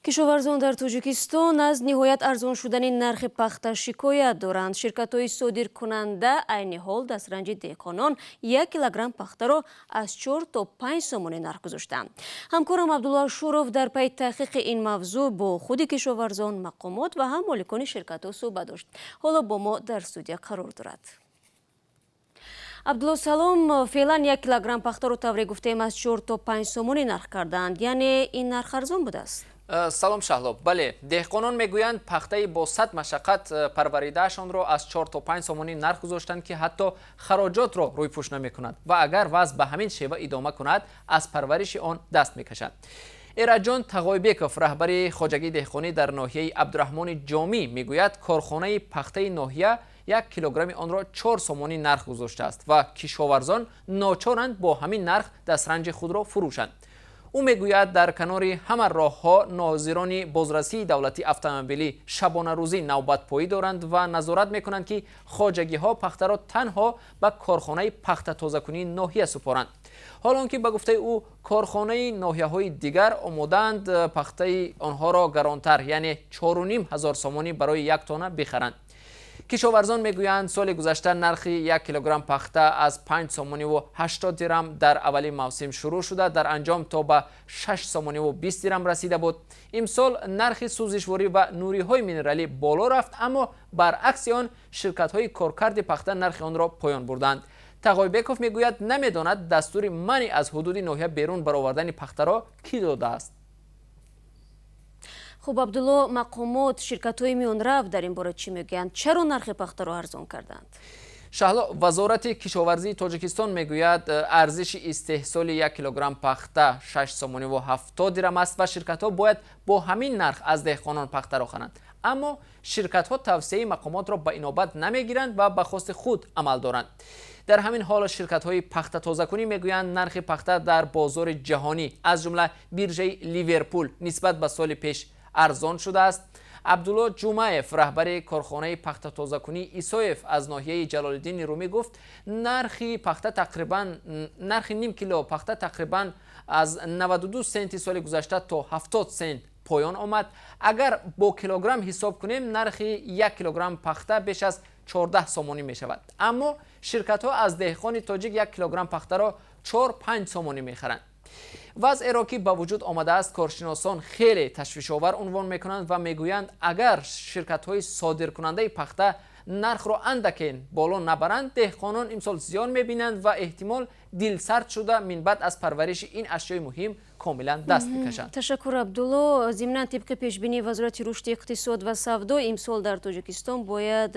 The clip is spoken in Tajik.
Кишоварзон дар Тоҷикистон аз ниҳоят арзон шудани нархи пахта шикоят доранд. Ширкатҳои содиркунанда айни ҳол дастранҷи деҳқонон 1 килограмм пахтаро аз 4 то 5 сомонӣ нарх гузоштаанд. Ҳамкорам Абдулло Ашуров дар пайи таҳқиқи ин мавзӯъ бо худи кишоварзон, мақомот ва ҳам моликони ширкатҳо суҳбат дошт. Ҳоло бо мо дар студия қарор дорад. Абдулло, салом. Феълан 1 килограмм пахтаро, тавре гуфтем, аз 4 то 5 сомонӣ нарх кардаанд, яъне ин нарх арзон будааст? Салом, Шаҳло. Бале, деҳқонон мегӯянд, пахтаи бо сад машаққат парваридаашонро аз 4 то 5 сомонӣ нарх гузоштанд, ки ҳатто хароҷотро рӯйпӯш намекунад ва агар вазъ ба ҳамин шева идома кунад, аз парвариши он даст мекашад. Эраҷон Тағойбеков, раҳбари хоҷагии деҳқонӣ дар ноҳияи Абдураҳмони Ҷомӣ, мегӯяд, корхонаи пахтаи ноҳия 1 килограмми онро 4 сомонӣ нарх гузоштааст ва кишоварзон ночоранд бо ҳамин нарх дастранҷи худро фурӯшанд. Ӯ мегӯяд, дар канори ҳама роҳҳо нозирони бозрасии давлатии автомобилӣ шабонарӯзӣ навбатпоӣ доранд ва назорат мекунанд, ки хоҷагиҳо пахтаро танҳо ба корхонаи пахтатозакунии ноҳия супоранд, ҳол он ки, ба гуфтаи ӯ, корхонаи ноҳияҳои дигар омодаанд пахтаи онҳоро гаронтар, яъне 4500 сомонӣ барои 1 тонна бихаранд. Кишоварзон мегӯянд, соли гузашта нархи 1 килограмм пахта аз 5 сомониву 80 дирам дар аввали мавсим шурӯъ шуда, дар анҷом то ба 6 сомониву 20 дирам расида буд. Имсол нархи сӯзишворӣ ва нуриҳои минералӣ боло рафт, аммо баръакси он ширкатҳои коркарди пахта нархи онро поён бурданд. Тағойбеков мегӯяд, намедонад, дастури манъи аз ҳудуди ноҳия берун баровардани пахтаро кӣ додааст. Хуб, Абдулло, мақомот, ширкатҳои миёнрав дар ин бора чӣ мегӯянд? Чаро нархи пахтаро арзон карданд? Шаҳло, Вазорати кишоварзии Тоҷикистон мегӯяд, арзиши истеҳсоли 1 килограмм пахта 6 сомониву 70 дирам аст ва ширкатҳо бояд бо ҳамин нарх аз деҳқонон пахтаро харанд. Аммо ширкатҳо тавсияи мақомотро ба инобат намегиранд ва ба хости худ амал доранд. Дар ҳамин ҳол ширкатҳои пахтатозакунӣ мегӯянд, нархи пахта дар бозори ҷаҳонӣ, аз ҷумла биржаи Ливерпул, нисбат ба соли пеш арзон шудааст. Абдулло Ҷумаев, раҳбари корхонаи пахтатозакунии Исоев аз ноҳияи Ҷалолиддини Румӣ, гуфт, нархи ним кило пахта тақрибан аз 92 сенти соли гузашта то 70 сент поён омад. Агар бо килограмм ҳисоб кунем, нархи 1 килограмм пахта беш аз 14 сомонӣ мешавад, аммо ширкатҳо аз деҳқони тоҷик 1 килограмм пахтаро 4-5 сомонӣ мехаранд. Вазъеро, ки ба вуҷуд омадааст, коршиносон хеле ташвишовар унвон мекунанд ва мегӯянд, агар ширкатҳои содиркунандаи пахта нархро андаке боло набаранд, деҳқонон имсол зиён мебинанд ва эҳтимол дилсард шуда, минбаъд аз парвариши ин ашёи муҳим комилан даст мекашанд. Ташаккур, Абдулло. Зимнан, тибқи пешбинии Вазорати рушди иқтисод ва савдо, имсол дар Тоҷикистон бояд